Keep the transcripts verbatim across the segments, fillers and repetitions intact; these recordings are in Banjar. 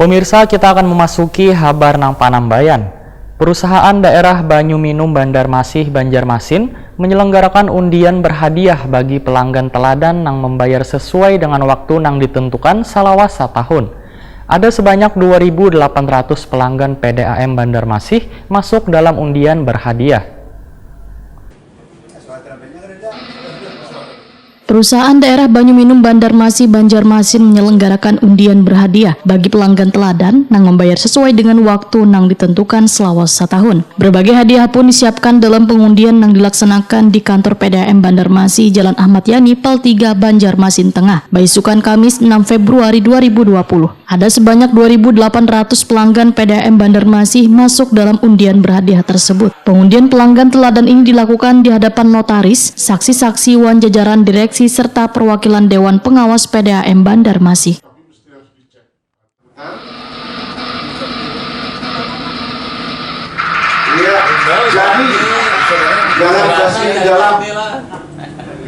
Pemirsa, kita akan memasuki habar nang panambayan. Perusahaan Daerah Banyu Minum Bandarmasih, Banjarmasin, menyelenggarakan undian berhadiah bagi pelanggan teladan nang membayar sesuai dengan waktu nang ditentukan salawas satahun. Ada sebanyak dua ribu delapan ratus pelanggan P D A M Bandarmasih masuk dalam undian berhadiah. Perusahaan Daerah Banyu Minum Bandarmasih, Banjarmasin menyelenggarakan undian berhadiah bagi pelanggan teladan nang membayar sesuai dengan waktu nang ditentukan selawas satahun. Berbagai hadiah pun disiapkan dalam pengundian nang dilaksanakan di kantor P D A M Bandarmasih, Jalan Ahmad Yani, Pal tiga, Banjarmasin Tengah, baisukan Kamis, enam Februari dua ribu dua puluh. Ada sebanyak dua ribu delapan ratus pelanggan P D A M Bandarmasih masuk dalam undian berhadiah tersebut. Pengundian pelanggan teladan ini dilakukan di hadapan notaris, saksi-saksi, wan jajaran direksi serta perwakilan Dewan Pengawas P D A M Bandarmasih. Iya, jadi dalam kasih dalam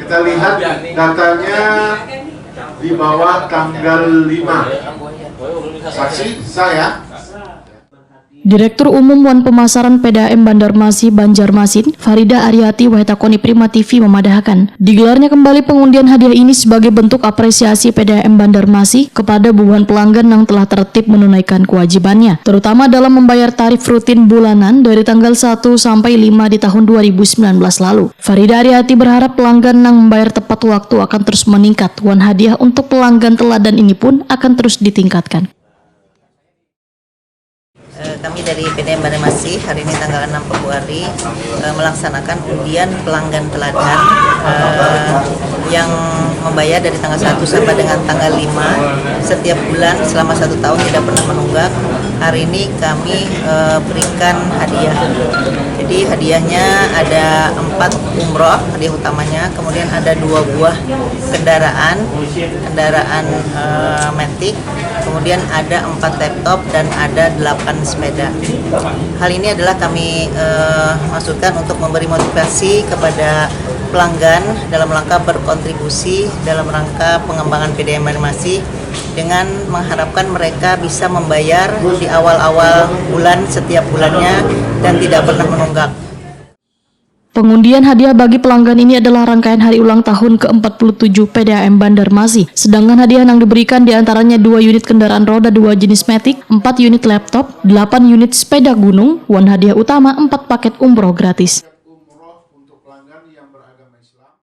kita lihat datanya di bawah tanggal lima. Saksi saya. Direktur Umum wan Pemasaran P D A M Bandarmasih, Banjarmasin, Farida Ariati, wahai takoni Prima T V, memadahakan, digelarnya kembali pengundian hadiah ini sebagai bentuk apresiasi P D A M Bandarmasih kepada bubuhan pelanggan nang telah tertib menunaikan kewajibannya, terutama dalam membayar tarif rutin bulanan dari tanggal satu sampai lima di tahun dua ribu sembilan belas lalu. Farida Ariati berharap pelanggan nang membayar tepat waktu akan terus meningkat, wan hadiah untuk pelanggan teladan ini pun akan terus ditingkatkan. Eh, kami dari P D M Bandarmasih hari ini tanggal enam Februari eh, melaksanakan undian pelanggan teladan eh, yang membayar dari tanggal satu sampai dengan tanggal lima setiap bulan selama satu tahun tidak pernah menunggak. Hari ini kami eh, berikan hadiah. Jadi hadiahnya ada empat umroh, hadiah utamanya, kemudian ada dua buah kendaraan, kendaraan eh, Matic, kemudian ada empat laptop dan ada delapan sepeda. Hal ini adalah kami eh, maksudkan untuk memberi motivasi kepada pelanggan dalam rangka berkontribusi dalam rangka pengembangan P D M Banjarmasin dengan mengharapkan mereka bisa membayar di awal-awal bulan setiap bulannya dan tidak pernah menunggak. Pengundian hadiah bagi pelanggan ini adalah rangkaian hari ulang tahun ke empat puluh tujuh P D A M Bandarmasih. Sedangkan hadiah yang diberikan diantaranya dua unit kendaraan roda dua jenis Matic, empat unit laptop, delapan unit sepeda gunung, wan hadiah utama empat paket umroh gratis.